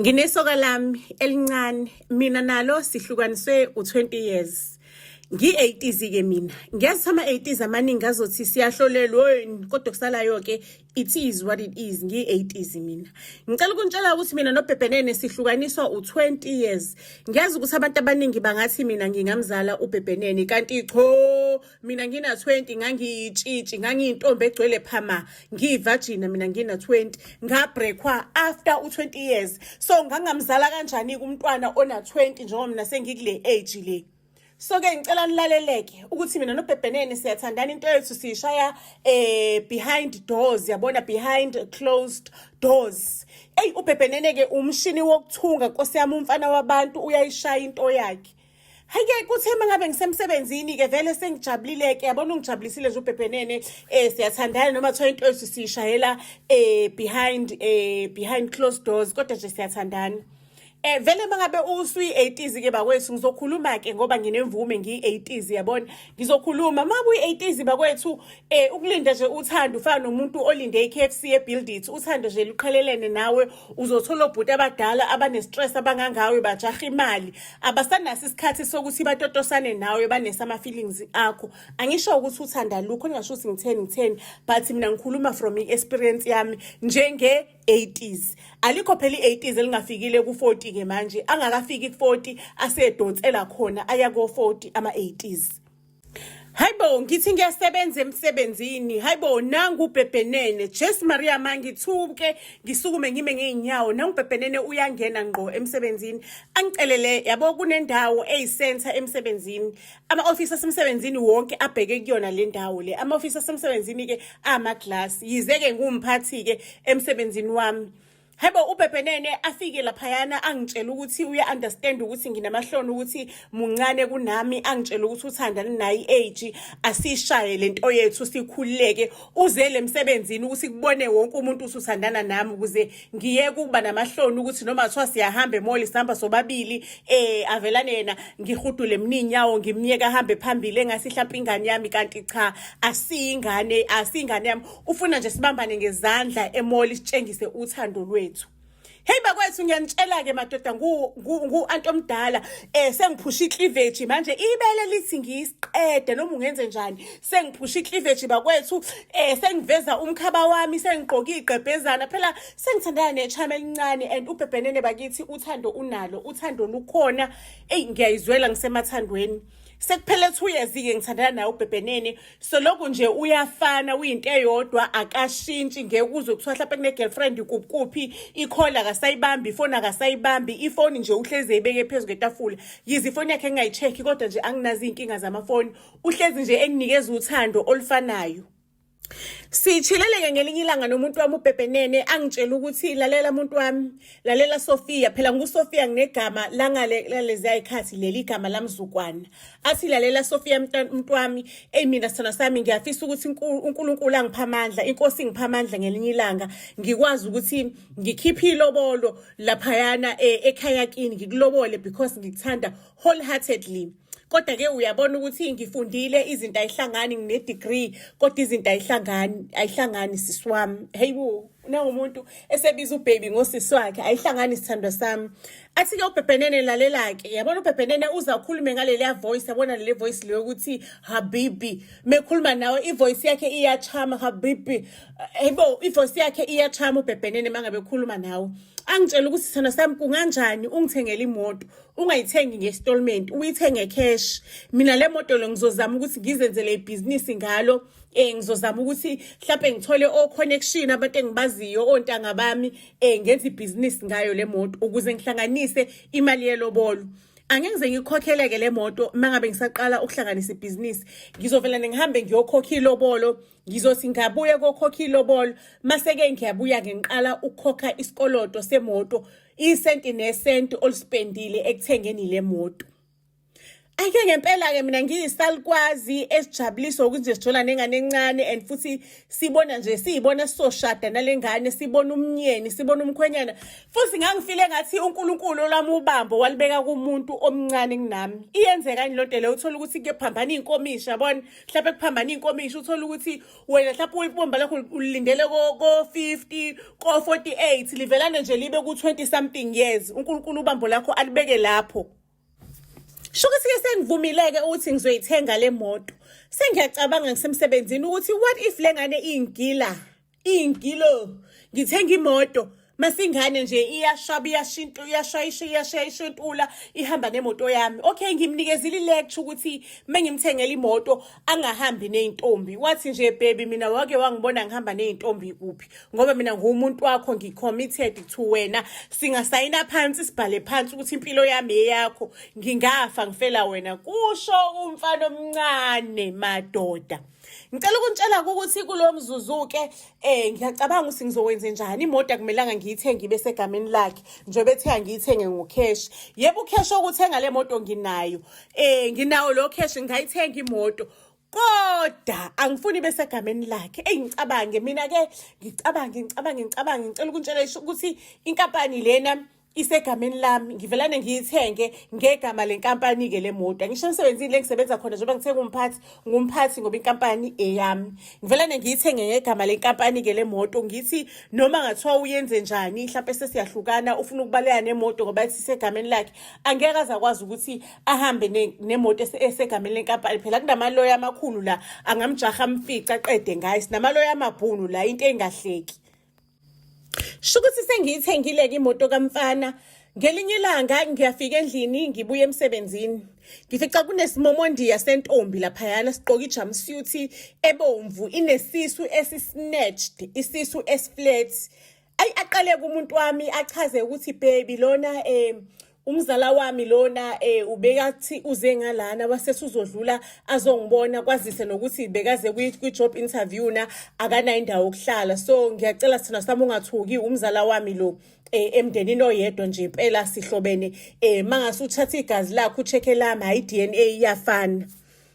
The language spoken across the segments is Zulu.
Nginesoka lami elincane mina nalo sihlukaniswe u-20 years. Ngi-80s ke mina. Ngiyazi ama-80s amaningi azothi siyahlolelwa weni kodwa kusalayo ke it is what it is ngiyi-80s mina. Ngicela ukuntshela ukuthi mina noBhebhenene sihlukaniswa u-20 years. Ngiyazi ukuthi abantu abaningi bangathi mina ngingamzala uBhebhenene kanti cho mina ngina 20 ngangiyitshitshi ngangiyintombi egcwele phama ngiyivagina mina ngina 20 ngabreakwa after u20 years so ngangamzala kanjani kumntwana ona 20 njengoba mina sengikule age le. So ke ngicela nilaleleke ukuthi mina noBhebhenene siyathandana, into yethu siyishaya behind doors, yabona, behind closed doors. Ey, uBhebhenene ke umshini wokuthunga, nkosi yami, umfana wabantu uyayishaya into yakhe. Hayi-ke kuthe uma ngabe ngisemsebenzini-ke vele sengijabulile-ke, yabona, ungijabulisile nje uBhebhenene, siyathandana noma kuthiwa into yethu siyishayela behind closed doors, kodwa nje siyathandana. Vele mangabe usuyi-80s ke bakwethu, ngizokhuluma ke ngoba nginemvume, ngiyi-80s, yabona, ngizokhuluma uma kuyi-80s bakwethu. Ukulinda nje uthando ufana nomuntu olinde i-KFC e-Build It. Uthando nje luqhelelene nawe, uzothola obhuti abadala abane-stress abangangawe bajaha imali, abasanaso isikhathi sokuthi batotosane nawe banese ama-feelings akho. Angisho ukuthi uthanda lukho, ningasho ukuthi ngitheni ngitheni, but mina ngikhuluma from i-experience yami njenge 80s. Alikho phela i-80s elingafikile ku-40 ke manje, angakafiki ku-40 asedonsela khona aya ko-40 ama-80s. Hayibo, ngithi ngiyasebenza emsebenzini, hayibo, nangu uBhebhenene. Jesu Maria, mangithuke, ngisukume ngime ngey'nyawo, nangu uBhebhenene uyangena ngqo emsebenzini. Angicelele, yabo, kunendawo eyi-center emsebenzini, ama-ofisi asemsebenzini wonke abheke kuyona le ndawo le. Ama-ofisi asemsebenzini-ke amaglasi, yize-ke ngumphathi-ke emsebenzini wami. Hayibo, uBhebhenene afike laphayana angitshela ukuthi uya-understand ukuthi nginamahloni ukuthi muncane kunami, angitshela ukuthi uthandana naye i-age, asishaye lento yethu sikhululeke, uzele emsebenzini ukuthi kubone wonke umuntu ukuthi uthandana nami ukuze ngiyeke ukuba namahloni ukuthi noma kuthiwa siyahamba e-mall sihamba sobabili, avelane yena ngihudule mina iy'nyawo ngimyeke ahambe phambili engasi hlampe ingane yami, kanti cha, asiyingane, asiyingane yami, ufuna nje sibambane ngezandla e-mall sitshengise uthando lwethu. Hey bakwethu, ngiyanitshela-ke madoda, ngu-anti omdala, sengiphusha i-cleavage manje, ibele lithi ngiyisiqede noma ungenze njani, sengiphusha i-cleavage bakwethu, sengiveza umkhaba wami, sengigqoke igqebhezana phela, sengithandana nechama elincane and uBhebhenene bakithi uthando unalo, uthando lukhona. Eyi, ngiyayizwela ngisemathandweni. Sekuphele 2 years-ke ngithandana naye uBhebhenene, so lokhu nje uyafana, uyinto eyodwa, akashintshi. Ngeke uzwe kuthiwa mhlawumpe kune-girlfriend kuphi, i-call akasayibambi, ifoni akasayibambi, ifoni nje uhlezi eyibeke phezu kwetafula. Yize ifoni yakhe engingayi-check-i, kodwa nje anginazo iy'nkinga zamafoni, uhlezi nje enginikeza uthando olufanayo. Sichileleke ngelinye ilanga nomuntu wami uBhebhenene, angitshela ukuthi, "Lalela muntu wami, lalela Sophia." Phela nguSophia, nginegama langale laleziya ikhathi leli igama lamzukwana. Athi, "Lalela Sophia, muntu wami, ey mina sithanda sami, ngiyafisa ukuthi uNkulunkulu angipha amandla, inkosi ingipha amandla ngelinye ilanga ngikwazi ukuthi ngikhiphe ilobolo laphayana ekhaya kini, ngikulobole because ngikuthanda wholeheartedly. Kodwa ke uyabona ukuthi ngifundile, izinto ayihlangani, ngine-degree kodwa izinto ayihlangani, ayihlangani sisi wami." Hey bo, nangumuntu esebiza ubaby ngosisi wakhe. "Ayihlangani sithandwa sami." Athi-ke uBhebhenene, "Lalela-ke, yabona." UBhebhenene uze akhulume ngaleliya voice, yabona lele voice leyo ukuthi habibi, mekhuluma nawe i-voice yakhe iyachama, habibi, hayibo, i-voice yakhe iyachama uBhebhenene mangabe ekhuluma nawe. Angitshela ukuthi, "Sithanda sami, kunganjani ungithengele imoto, ungayithengi nge-installment, uyithenge cash? Mina le moto lo ngizozama ukuthi ngizenzele ibhizinisi ngalo, ngizozama ukuthi mhlawumbe ngithole o-connection, abantu engibaziyo, ontanga bami, ngenze ibhizinisi ngayo le moto ukuze ngihlanganise imali yelobolo. Angeke ngize ngikhokheleke le moto mangabe ngisaqala ukuhlanganisa ibhizinisi. Ngizovela ngihambe ngiyokhokha ilobolo, ngizothi ngabuya kokhokha ilobolo, mase-ke ngiyabuya-ke ngiqala ukukhokha isikoloto semoto, isenti nesenti oluspendile ekuthengeni le moto." Ake ngempela-ke mina ngiyisalukwazi esijabuliswa ukuthi nje sijola nengane encane and futhi sibona nje siyibona sizoshada nale ngane, sibona umnyeni, sibona umkhwenyana. Futhi ngangifile ngathi uNkulunkulu olwami ubambo walibeka kumuntu omncane kunami. Iyenzeka yini lonto leyo, uthole ukuthi kuphambana iy'nkomishi, yabona? Mhlawumbe kuphambana iy'nkomishi, uthole ukuthi wena mhlawumbe ibomba lakho ulindele ko-50, ko-48, livelane nje libe ku-20 something years. uNkulunkulu ubambo lakho alibeke lapho. Sho ukuthi-ke sengivumile-ke ukuthi ngizoyithenga le moto. Sengiyacabanga ngisemsebenzini ukuthi what if le ngane iyingila, iyingilo, ngithenga imoto masingane nje iyashaba, iyashinto, iyashayisha, iyashayishintula, ihamba nemoto yami. Okay, ngimnikezile i-lecture ukuthi mengimthengela imoto angahambi ney'ntombi. Wathi nje baby, mina wake wangibona ngihamba ney'ntombi kuphi? Ngoba mina ngumuntu wakho, ngi-committed to wena. Singasayina phansi, sibhale phansi ukuthi impilo yami eyakho, ngingafa ngifela wena, kusho umfana omncane madoda. Ngicela ukuntshela ukuthi kulo mzuzu-ke ngiyacabanga ukuthi ngizokwenze njani. Imoto akumelanga ngiyithenge ibe segameni lakhe, njengoba ethe angiyithenge ngo-cash. Yebo, u-cash okuthenga le moto nginayo, nginawo lo cash, ngingayithenga imoto, kodwa angifuni ibe segameni lakhe. Eyi, ngicabange mina-ke, ngicabange, ngicabange, ngicabange. Ngicela ukuntshela ukuthi inkampani lena isegameni lami, ngivelane ngiyithenge ngegama lenkampani-ke le moto. Angisho emsebenzini le ngisebenza khona, njengoba ngithenga umphathi, ngumphathi ngoba inkampani eyami. Ngivelane ngiyithenge ngegama lenkampani-ke le moto, ngithi noma ngathiwa uyenze njani, mhlampe sesiyahlukana, ufuna ukubaleka nemoto ngoba ethi isegameni lakhe, angeke aze akwazi ukuthi ahambe nemoto esegameni lenkampani. Phela kunamaloya amakhulu la angamjaha amfice aqede ngayo. Sinamaloya amabhunu la, into engahleki. Sho ukuthi sengiyithengile-ke imoto kamfana. Ngelinye ilanga ngiyafika endlini, ngibuye emsebenzini, ngifica kunesimomondiya sentombi laphayana, sigqoke i-jumpsuit ebomvu, inesisu esi-snatched, isisu esi-flat. Ayi, aqaleke umuntu wami achaze ukuthi baby, lona umzala wami lona, ubekathi uze ngalana wase uzodlula azongibona, kwazise nokuthi bekaze kwi-job interview na akanayo indawo yokuhlala, so ngiyacela sithina sami ungathuki, umzala wami lo, emndenini oyedwa nje impela sihlobene, mangase uthatha igazi lakhe ucheck lami, hayi, DNA iyafana.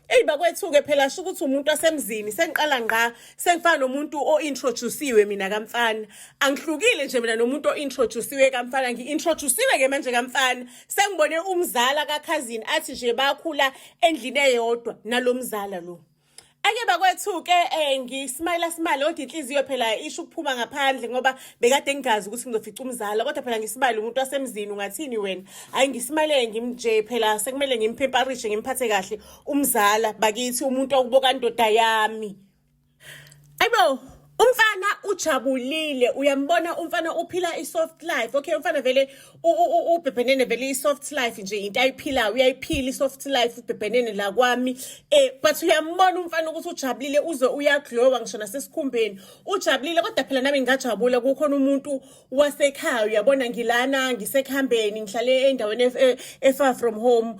Eyi bakwethu-ke, phela sho ukuthi umuntu wasemzini, sengiqala ngqa sengifana nomuntu o-introduciwe mina kamfana. Angihlukile nje mina nomuntu o-introduciwe kamfana, ngi-introduciwe-ke manje kamfana. Sengibone umzala kakhazini, athi nje bakhula endlini eyodwa nalo mzala lo. Ake bakwethu-ke, ngismayila smile, kodwa inhliziyo phela isho ukuphuma ngaphandle, ngoba bekade ngingazi ukuthi ngizofica umzala, kodwa phela ngisibale umuntu wasemzini, ungathini wena? Hhayi, ngismayile ngimnje, phela sekumele ngimphemparishe, ngimphathe kahle umzala bakithi, umuntu okuboka ndoda yami. Ayibo, umfana ujabulile, uyambona umfana uphila i-soft life. Okay, umfana vele ubhebhenene vele i-soft life nje into ayiphilayo, uyayiphila i-soft life ubhebhenene la kwami, but uyambona umfana ukuthi ujabulile, uze uyaglowa ngisho nasesikhumbeni, ujabulile. Kodwa phela nami ngingajabula kukhona umuntu wasekhaya, uyabona, ngilana ngisekuhambeni, ngihlale endaweni e-far from home.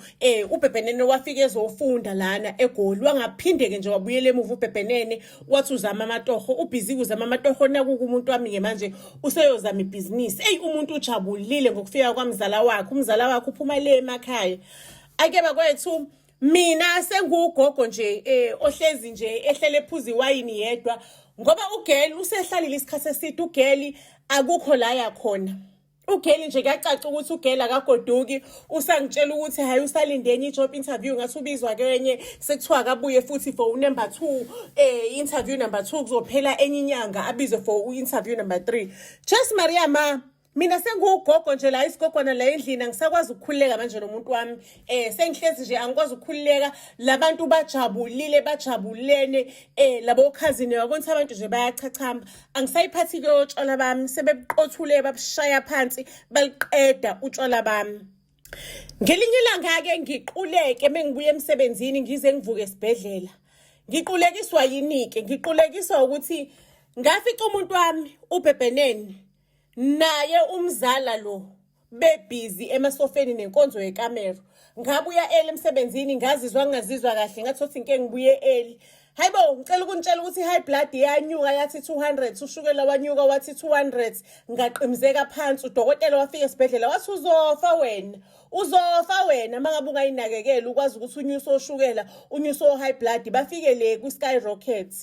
Ubhebhenene wafika ezofunda lana eGoli, wangaphinde-ke nje wabuyela emuva. Ubhebhenene wathi uzama amatoho, ubhizi uzama amatoho. Nakuku umuntu wami-ke manje useyozama ibhizinisi. Eyi, umuntu ujabulile ngokufika kwamzala wakhe, umzala wakhe uphuma le emakhaya. Ake bakwethu, mina sengugogo nje ohlezi nje ehlele ephuza iwayini yedwa, ngoba ugeli usehlalile isikhathi eside, ugeli akukho la yakhona. Ugeli nje kuyacaca ukuthi ugeli akagoduki, usangitshela ukuthi hhayi, usalinde enye i-job interview, ngathi ubizwa kwenye, sekuthiwa akabuye futhi for u-number 2, interview number 2, kuzophela enye inyanga abizwe for u-interview number 3. Just Maria ma, mina sengugogo nje la, isigogwana la endlini, angisakwazi ukukhululeka manje nomuntu wami. Sengihlezi nje angikwazi ukukhululeka, labantu bajabulile, bajabulene, labo cousin, uyabona ukuthi abantu nje bayachachamba. Angisayiphathi ke otshwala bami, sebebuqothule, babushaya phansi, baliqeda utshwala bami. Ngelinye ilanga-ke ngiquleke mengibuya emsebenzini, ngize ngivuke esibhedlela. Ngiqulekiswa yini-ke? Ngiqulekiswa ukuthi ngafica umuntu wami ubhebhenene naye umzala lo bebhizi emasofeni nenkonzo yekamero. Ngabuya early emsebenzini, ngazizwa ngingazizwa kahle, ngathi ngike ngibuye early. Hayibo, ngicela ukunitshela ukuthi i-high blood iyanyuka yathi 200, ushukela wanyuka wathi 200, ngaqimzeka phansi. Udokotela wafika esibhedlela wathi uzofa wena, uzofa wena uma ngabe ungayinakekeli, ukwazi ukuthi unyuse oshukela, unyuse o-high blood, bafike le kwi-sky rocket.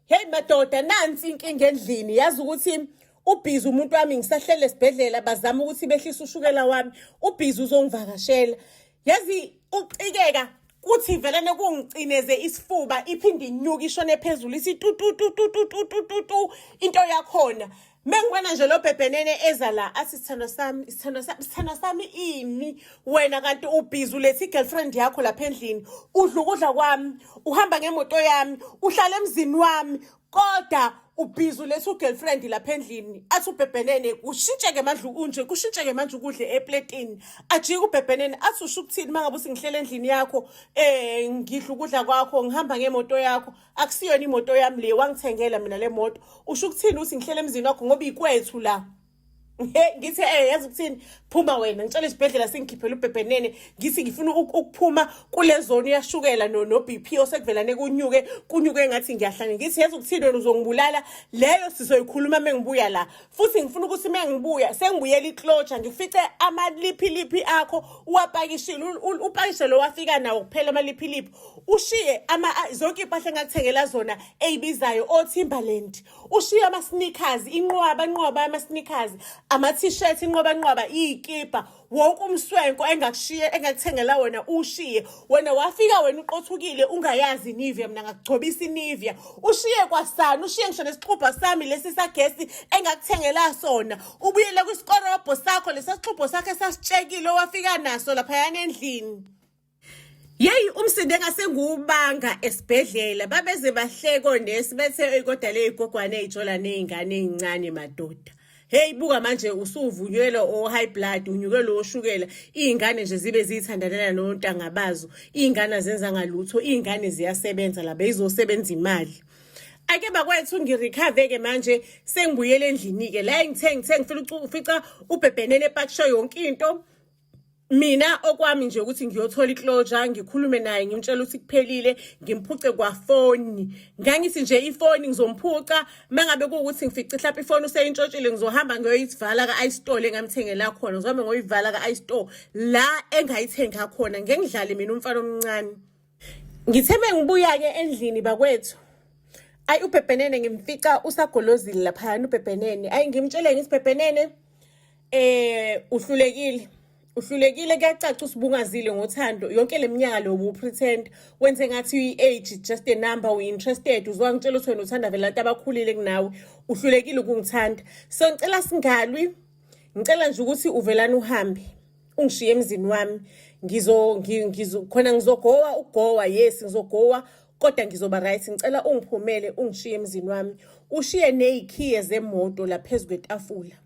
Hey madoda, nansi inkinga endlini. Yazi ukuthi ubhizi umuntu wami, ngisahlele esibhedlela, bazama ukuthi behlise ushukela wami, ubhizi uzongivakashela. Yazi ucikeka kuthi vele nekungicineze isifuba, iphinde inyuke ishone phezulu, ithi tu tu tu tu tu tu tu tu tu into yakhona. Mengibona nje lo bhebhenene eza la, athi, "Sithandwa sami, sithandwa sami, sithandwa sami." Ini wena kanti ubhizi ulethe i-girlfriend yakho lapha endlini, udla ukudla kwami, uhamba ngemoto yami, uhlala emzini wami, kodwa ubhizi ulethe u-girlfriend lapha endlini. Athi ubhebhenene kushintsheke manje, unje kushintsheke manje ukudla epletini. Ajike ubhebhenene athi, "Usho ukuthini uma ngabe usingihlele endlini yakho, ngidla ukudla kwakho, ngihamba ngemoto yakho? Akusiyona imoto yami le, wangithengela mina le moto. Usho ukuthini uthi ngihlele emzini wakho ngoba ikwethu la?" He, ngithi, yazi ukuthini, phuma wena. Ngitshela isibhedlela singikhiphela ubhebhenene, ngithi ngifuna ukuphuma kule zone yashukela no BP osekuvelane kunyuke kunyuke ngathi ngiyahlanya. Ngithi, "Yazi ukuthini wena, uzongibulala. Leyo sizoyikhuluma mengibuya la. Futhi ngifuna ukuthi mengibuya sengibuyela iclosure, ngifice amaliphiliphi akho uwapakishile, upakishe lo wafika nawo kuphela amaliphiliphi, ushiye ama zonke impahla engakuthengela zona eyibizayo, o-Timberland, ushiye ama-sneakers, inqwaba nqwaba ama-sneakers, ama-t-shirt, inqwaba nqwaba, iy'kipa, wonke umswenko engakushiye engakuthengela wena, ushiye. Wena wafika wena uqothukile, ungayazi iNivea, mina ngakugcobisa iNivea. Ushiye kwasana, ushiye ngisho nesixubho sami lesi sagesi engakuthengela sona, ubuyele kwisikorobho sakho, lesa sixubho sakho esasitshekile owafika naso laphayana endlini." Yeyi, umsindo engase nguwubanga esibhedlela, babeze bahleke onesi, bethe, "Eyi kodwa le igogwane ey'tshola ney'ngane ey'ncane madoda. Hey, buka manje usuvunyelwe o-high blood, unyukelwe oshukela, iy'ngane nje zibe ziyithandanela nontanga bazo, iy'ngane azenza ngalutho, iy'ngane ziyasebenza la, beyizosebenza imali." Ake bakwethu, ngirecover-ke manje, sengibuyele endlini-ke la engithe ngithe ngifika ufica ubhebhenene epakishe yonke into. Mina okwami nje ukuthi ngiyothola iclosure, ngikhulume naye, ngimtshela ukuthi kuphelile, ngimphuce kwafoni. Ngangithi nje ifoni ngizomphuca mangabe kuwukuthi ngifice mhlawumbe ifoni useyintshontshile, ngizohamba ngiyoyivala ka-iStore engamthengela khona, ngizohambe ngoyivala ka-iStore la engayithenga khona. Ngeke ngidlale mina umfana omncane. Ngithe mengibuya-ke endlini bakwethu, ayi ubhebhenene ngimfica usagolozile laphayana ubhebhenene. Ayi ngimtshele, ngithi, "Bhebhenene, uhlulekile, uhlulekile, kuyacaca usibungazile ngothando. Yonke le minyaka lo pretend wenze ngathi uyi-age just a number, uyi-interested, uzwangitshela ukuthi wena uthanda vele abantu abakhulile kunawe. Uhlulekile ukungithanda, so ngicela singalwi, ngicela nje ukuthi uvelane uhambe, ungishiye emzini wami. Ngizo ngizo khona ngizogowa ukugowa, yes, ngizogowa, kodwa ngizoba right. Ngicela ungiphumele, ungishiye emzini wami, ushiye ney'khiye zemoto la phezu kwetafula."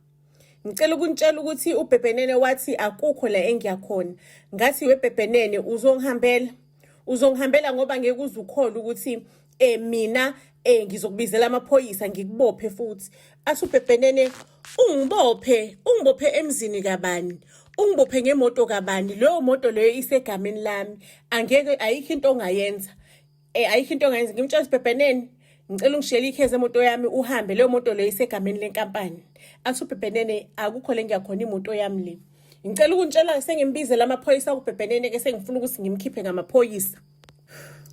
Ngicela ukunitshela ukuthi ubhebhenene wathi akukho la engiyakhona. Ngathi, "Webhebhenene, uzongihambela, uzongihambela, ngoba ngeke uze ukholwe ukuthi mina ngizokubizela amaphoyisa ngikubophe futhi." Athi ubhebhenene, "Ungibophe, ungibophe emzini kabani? Ungibophe ngemoto kabani? Leyo moto leyo isegameni lami, angeke, ayikho into ongayenza, ayikho into ongayenza." Ngimtshela, "Sibhebhenene, ngicela ungishiyele ikhezi emoto yami, uhambe, leyo moto leyo isegameni lenkampani." Athi ubhebhenene, "Akukho le ngiyakhona, imoto yami le." Ngicela ukuntshela, sengimbizela amaphoyisa kubhebhenene ke, sengifuna ukuthi ngimkhiphe ngamaphoyisa.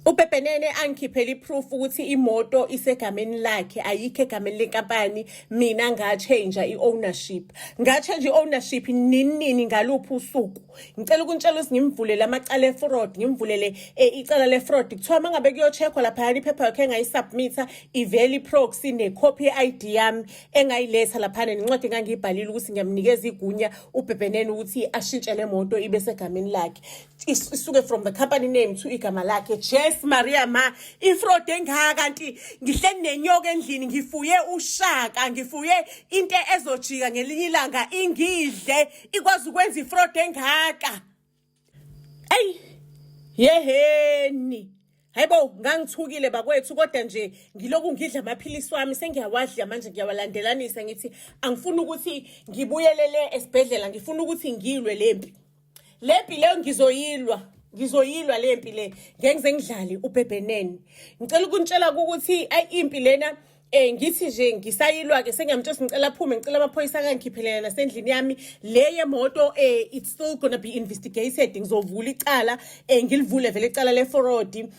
Ubhebhenene angikhiphele iproof ukuthi imoto isegameni lakhe, ayikho egameni lenkampani. Mina nga-change i-ownership, nga-change i-ownership nini nini, ngaluphi usuku? Ngicela ukuntshela ukuthi ngimvulele amacala e-fraud, ngimvulele icala le-fraud. Kuthiwa uma ngabe kuyo-check-wa laphayana iphepha yakhe engayisubmitha, ivele i-proxy nekhophi ye-ID yami engayiletha laphana, nencwadi engangiyibhalile ukuthi ngiyamnikeza igunya ubhebhenene ukuthi ashintshe le moto ibe segameni lakhe, isuke from the company name to igama lakhe. Jes Maria ma, ifraud engaka! Kanti ngihleli nenyoka endlini, ngifuye ushaka, ngifuye into ezojika ngelinye ilanga ingidle, ikwazi ukwenza ifraud engaka. Eyi yeheni, hayibo, ngangithukile bakwethu, kodwa nje ngiloku ngidla amaphilisi wami, sengiyawadla manje, ngiyawalandelanisa. Ngithi angifuni ukuthi ngibuyelele esibhedlela, ngifuna ukuthi ngilwe lempi, lempi leyo ngizoyilwa. Ngizoyilwa le mpi le, ngeke ngize ngidlale ubhebhenene. Ngicela ukunitshela ukuthi ayi, impi lena, ngithi nje ngisayilwa ke, sengiyamtshela ukuthi ngicela aphume, ngicela amaphoyisa akangikhiphelela nasendlini yami le yemoto. It's still gonna be investigated. Ngizovula icala, ngilivule vele icala le-fraud,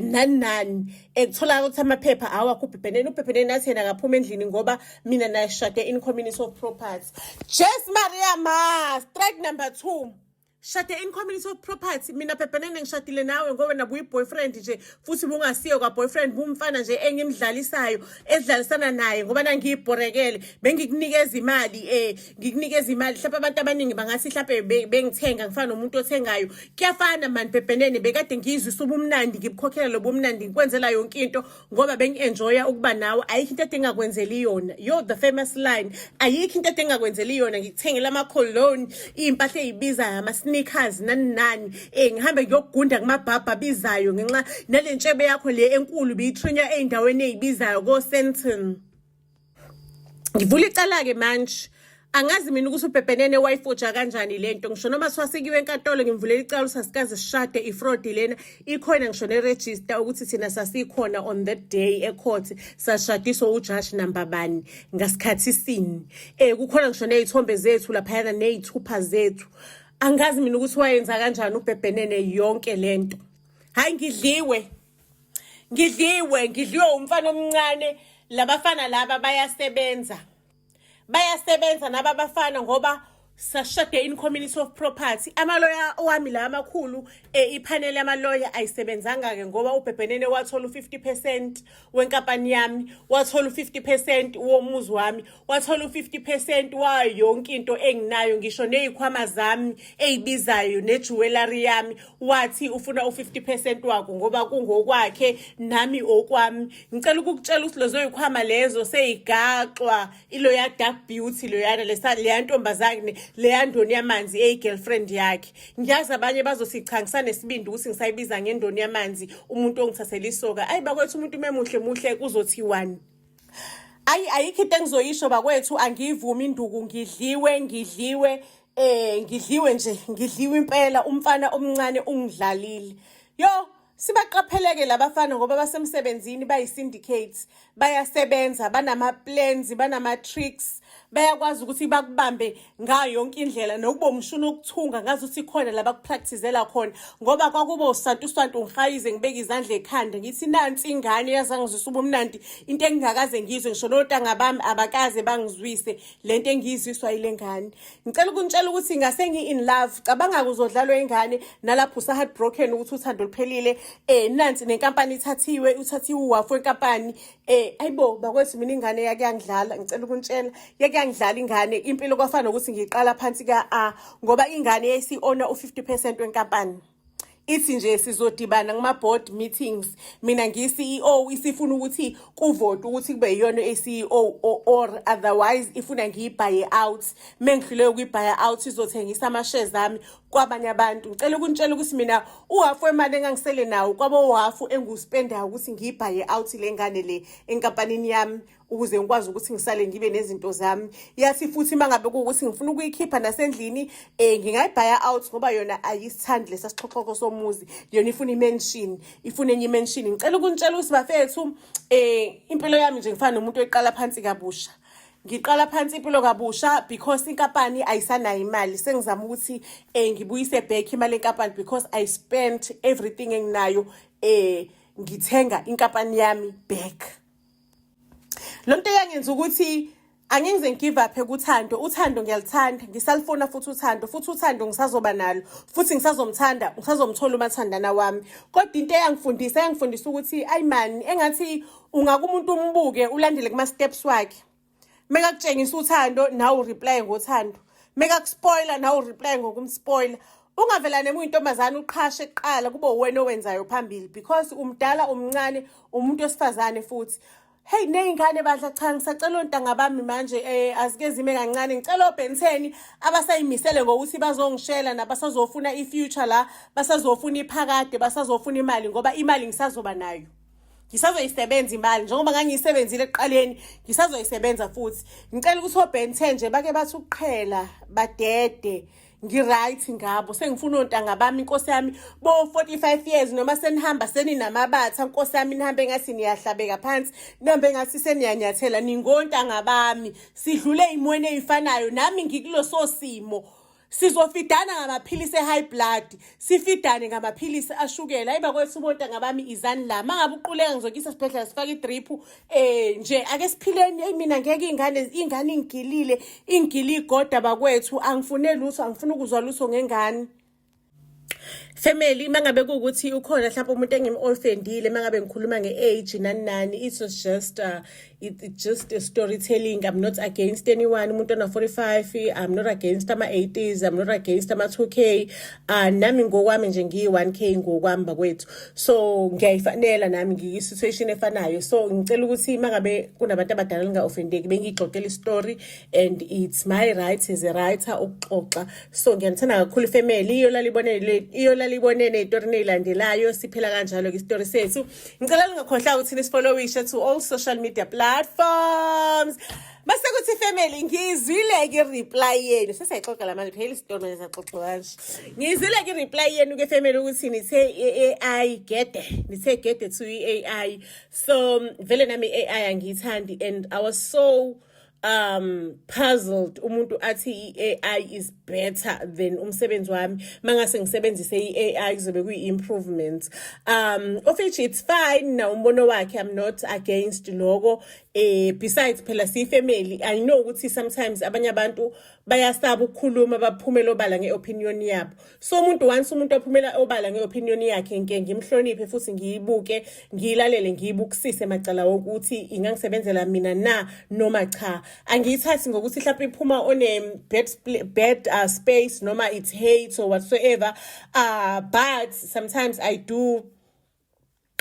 nani nani. Kutholakala ukuthi amaphepha awakho ubhebhenene. Ubhebhenene athi yena akaphuma endlini ngoba mina naye sishade in community of property. Jes Maria ma, strike number 2, shade in community of property. Mina bhebhenene ngishadile nawe ngoba nabuyi boyfriend nje, futhi bungasiyo ka boyfriend, bumfana nje engimdlalisayo, edlalisana naye ngoba nangiyibhorekele, bengikunikeza imali, ngikunikeza imali. Mhlawumbe abantu abaningi bangathi mhlawumbe bengithenga, ngifana nomuntu othengayo. Kuyafana mani bhebhenene, bekade ngiyizwisa ubumnandi, ngibukhokhela lobo bumnandi, ngikwenzela yonke into ngoba bengi-enjoya ukuba nawe. Ayikho into ade engakwenzeli yona. Yo, the famous line, ayikho into ade engakwenzeli yona. Ngikuthengela ama-cologne, iy'mpahla ey'bizayo, ama-sneakers, nani nani, ngihambe ngiyokugunda kumabhabha abizayo ngenxa nale ntshebe yakho le enkulu biyitrinywa ey'ndaweni ey'bizayo ko-Sandton. Ngivula icala-ke manje. Angazi mina ukuthi ubhebhenene wayifoja kanjani lento. Ngisho noma siwasikiwe enkantolo, ngimvulela icala ukuthi asikaze sishade, i-fraud lena. Ikhona ngisho ne-register ukuthi thina sasikhona on that day e-court, sashadiswa ujaji number bani, ngasikhathi sini. Kukhona ngisho ney'thombe zethu laphayana ney'thupha zethu. Angazi mina ukuthi wayenza kanjani ubhebhenene yonke lento. Hhayi, ngidliwe, ngidliwe, ngidliwe umfana omncane. Labafana laba bayasebenza, bayasebenza naba abafana, ngoba sashade in community of property. Amaloya wami la amakhulu, iphaneli yamaloya ayisebenzanga-ke ngoba ubhebhenene wathola u-50% wenkampani yami, wathola u-50% womuzi wami, wathola u-50% wayo yonke into enginayo, ngisho ney'khwama zami ey'bizayo ne-jewellery yami. Wathi ufuna u-50% wakho ngoba kungokwakhe, nami okwami. Ngicela ukukutshela ukuthi lezo y'khwama lezo seyigaxwa iloya dark beauty loyana, leya ntombazane, leya ndoni yamanzi eyi-girlfriend yakhe. Ngiyazi abanye bazothi cha, ngisanesibindi ukuthi ngisayibiza ngendoni yamanzi umuntu ongithathela isoka. Ayi bakwethu, umuntu umemuhle muhle, kuzothiwani? Ayi, ayikho into engizoyisho bakwethu, angiyivumi induku. Ngidliwe, ngidliwe, ngidliwe nje, ngidliwe impela. Umfana omncane ungidlalile. Yo, sibaqapheleke labafana ngoba basemsebenzini, bayi-syndicate, bayasebenza, banama-plans, banama-tricks, bayakwazi ukuthi bakubambe ngayo yonke indlela nokuba umshini wokuthunga ngazi ukuthi khona la bakupracticela khona, ngoba kwakuba usantu santu ngihayize, ngibeke izandla ekhanda, ngithi nansi ingane yazangizwisa ubumnandi, into engingakaze ngizwe, ngisho nontanga bami abakaze bangizwise lento engiyizwiswa yile ngane. Ngicela ukunitshela ukuthi ngase ngi-in love. Cabanga uzodlalwa ingane nalapho usa-heartbroken ukuthi uthando luphelile, nansi nenkampani ithathiwe, uthathiwe uhafu wenkampani. Ayibo bakwethu, mina ingane yake yangidlala. Ngicela ukunitshela, yake yangidlala ingane. Impilo kwafana nokuthi ngiyiqala phansi ka-A, ngoba ingane yayisi-owna u-50% wenkampani. Ithi nje sizodibana kuma-board meetings, mina ngiyi-CEO, isifuna ukuthi kuvote ukuthi kube yiyona e-CEO or otherwise ifuna ngiyibhaye out. Mengihluleke ukuyibhaya out, izothengisa ama-shares ami kwabanye abantu. Ngicela ukunitshela ukuthi mina uhafu wemali engangisele nawo kwaba uhafu engiwuspendayo ukuthi ngiyibhaye out le ngane le enkampanini yami, ukuze ngikwazi ukuthi ngisale ngibe nezinto zami. Yathi futhi uma ngabe kuwukuthi ngifuna ukuyikhipha nasendlini, ngingayibhaya out, ngoba yona ayisithandi lesa sixhoxhoko somuzi. Yona ifuna i-mansion, ifuna enye i-mansion. Ngicela ukunitshela ukuthi bafethu, impilo yami nje ngifana nomuntu oyiqala phansi kabusha. Ngiqala phansi impilo kabusha because inkampani ayisanayo imali. Sengizama ukuthi ngibuyise back imali enkampani because I spent everything enginayo ngithenga inkampani yami back. Lo nto yangenza ukuthi angingize ngigive up kuthando. Uthando ngiyalithanda, ngisalifuna futhi uthando, futhi uthando ngisazoba nalo, futhi ngisazomthanda, ngisazomthola umathandana wami. Kodwa into eyangifundisa ukuthi ayi mani, engathi ungake umuntu umbuke, ulandele kuma-steps wakhe. Mekakutshengisa uthando, nawe ureply ngothando. Mekakuspoila, nawe ureply ngokumspoila. Ungavela noma uyintombazane uqhashe kuqala, kube uwena owenzayo phambili, because umdala, umncane, umuntu wesifazane futhi. Hey, ney'ngane bandla, cha, ngisacela ontanga bami manje, azike zime kancane. Ngicela obhenseni abasayimisele ngokuthi bazongishela nabasazofuna i-future la, basazofuna iphakade, basazofuna imali, ngoba imali ngisazoba nayo. Ngisazoyisebenza imali njengoba ngangiyisebenzile ekuqaleni, ngisazoyisebenza futhi. Ngicela ukuthi oBen 10 nje bake bathi ukuqhela badede. Ngi-right ngabo, sengifuna ontanga bami, inkosi yami, bo-45 years noma senihamba seninamabatha, nkosi yami, nihambe ngathi niyahlabeka phansi, nihambe ngathi seniyanyathela, ningontanga bami, sidlule ey'mweni ey'fanayo, nami ngikuloso simo. Sizofidana ngamaphilisi e-high blood, sifidane ngamaphilisi ashukela. Ayi bakwethu, bontanga bami, izani la. Uma ngabe uquleka ngizokuyisa esibhedlela, sifake i-drip nje. Ake siphileni. Eyi, mina ngeke, ingane ingigilile, ingigile igoda bakwethu. Angifune lutho, angifuni ukuzwa lutho ngengane. Family, mangabe kuwukuthi ukhona mhlawumbe umuntu engim-offendile mangabe ngikhuluma nge-age nani nani, it was just it just a storytelling. I'm not against anyone, umuntu ona-45. I'm not against ama-80s, I'm not against ama-2K. Nami ngokwami nje ngiyi-1K ngokwami bakwethu, so ngiyayifanela nami, ngiyi-situation efanayo. So ngicela ukuthi mangabe kunabantu abadala ninga-offendeki, bengiyixoxela i-story and it's my right as a writer ukuxoxa. So ngiyanithanda kakhulu, family. Iyolala ibonene, iyolala ibonene ey'torini ey'landelayo. Siphela kanjalo-ke isitori sethu. Ngicela ningakhohlwa ukuthi nisifollowishe to all social media platforms. Base kuthi, family, ngizwile-ke i-reply yenu. Sesiyayixoxa la manje phela isitori manje, saxoxa kanje. Ngizwile-ke i-reply yenu-ke, family, ukuthi nithe i-AI gede, nithe gede to i-AI. So vele nami i-AI angiyithandi and I was so puzzled umuntu athi i-AI is better than umsebenzi wami. Mangase ngisebenzise i-AI kuzobe kuyi-improvement, of which it's fine na, umbono wakhe, I'm not against loko. Besides phela siyi-family. I know ukuthi sometimes abanye abantu bayasaba ukukhuluma baphumele obala nge-opinion yabo. So umuntu, once umuntu aphumela obala nge-opinion yakhe, ngike ngimhloniphe futhi ngiyibuke, ngiyilalele, ngiyibukisise macala wokuthi ingangisebenzela mina na noma cha. Angiyithathi ngokuthi mhlawumbe iphuma on a bad space noma it's hate or whatsoever, but sometimes I do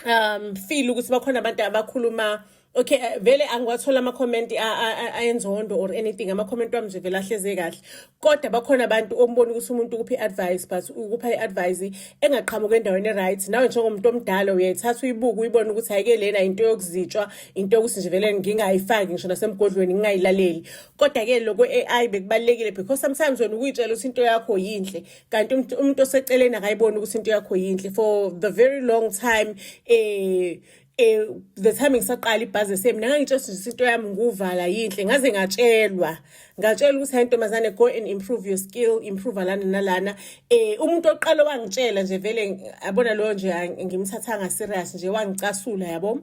feel ukuthi bakhona abantu abakhuluma. Okay, vele angiwathola ama-comment ayenzondo or anything. Ama-comment wami nje vele ahleze kahle, kodwa bakhona abantu ombona ukuthi umuntu ukuphi i-advice, but ukupha i-advice engaqhamuka endaweni e-right. Nawe njengomuntu omdala uyayithatha uyibuke, uyibone ukuthi ayike lena into yokuzitshwa, into yokuthi nje vele ngingayifaki ngisho nasemgodlweni, ngingayilaleli. Kodwa-ke lokho AI bekubalulekile because sometimes wena ukuyitshela ukuthi into yakho yinhle, kanti umuntu oseceleni akayiboni ukuthi into yakho yinhle. For the very long time, the time ngisaqala ibhizinisi, mina ngangitshela ukuthi into yami nguvala yinhle. Ngaze ngatshelwa ukuthi, "Hayi ntombazane, go and improve your skill, improve lana nalana." Umuntu oqala wangitshela nje vele abona lo nje ngimthathanga serious nje, wangicasula yabo,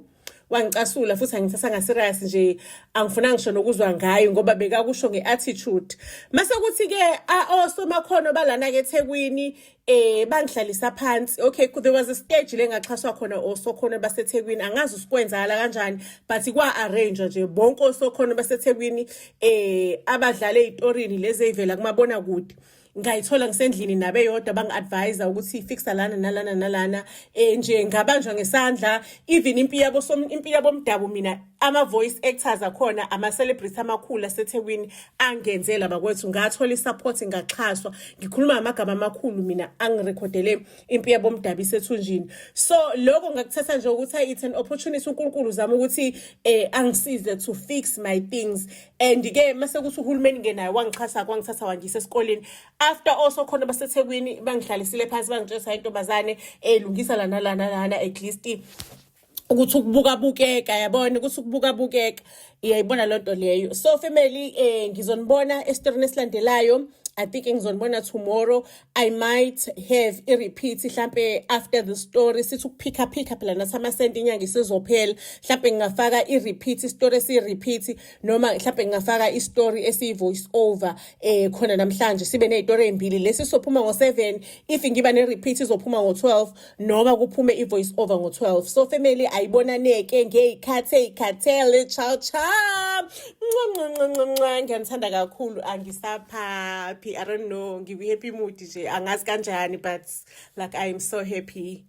wangicasula futhi angithathanga serious nje, angifunanga ngisho nokuzwa ngayo ngoba bekakusho nge-attitude. Mase kuthi-ke osomakhono balana-ke eThekwini bangihlalisa phansi. Okay, there was a stage le ngaxhaswa khona osokhono baseThekwini. Angazi usikwenzakala kanjani, but kwa-arrange nje bonke osokhono baseThekwini abadlala ey'torini lezi ey'vela kumabonakude. Ngayithola ngisendlini nabeyodwa, bangi-advise ukuthi fixa lana nalana nalana. Nje ngabanjwa ngesandla. Even impi yabomdabu, mina ama-voice actors akhona, ama-celebrity amakhulu aseThekwini angenzela bakwethu. Ngathola i-support, ngaxhaswa. Ngikhuluma ngamagama amakhulu mina angirekhodele impi yabomdabu isethunjini. So lokho ngakuthatha nje ukuthi hayi, it's an opportunity, uNkulunkulu uzama ukuthi angisize to fix my things. And ke mase kuthi uhulumeni ke naye wangixhasa, kwangithatha wangisa esikoleni after also khona baseThekwini bangihlalisile phansi, bangitshela, "Hayi ntombazane, lungisa lana lana lana, at least ukuthi ukubuka bukeka, yabona ukuthi ukubuka bukeka." Iyayibona lonto leyo. So family, ngizonibona esitorini esilandelayo. I think ngizonibona tomorrow. I might have i repeat mhlambe after the story, sithi ukuphika phika phela nathi amasenti, inyanga isizophela. Mhlambe ngingafaka i repeat, story esi repeat, noma mhlambe ngingafaka i story esi voice over khona namhlanje, sibe nezitori ezimbili. Lesi sophuma ngo7. If ngiba ne repeat izophuma ngo12 noma kuphume i voice over ngo12. So family, ayibonaneke ngeyikhathi eyikhathele. Ciao ciao. Ngiyanithanda kakhulu. Angisaphaphi, I don't know, ngikwi happy mood nje, angazi kanjani, but like I am so happy.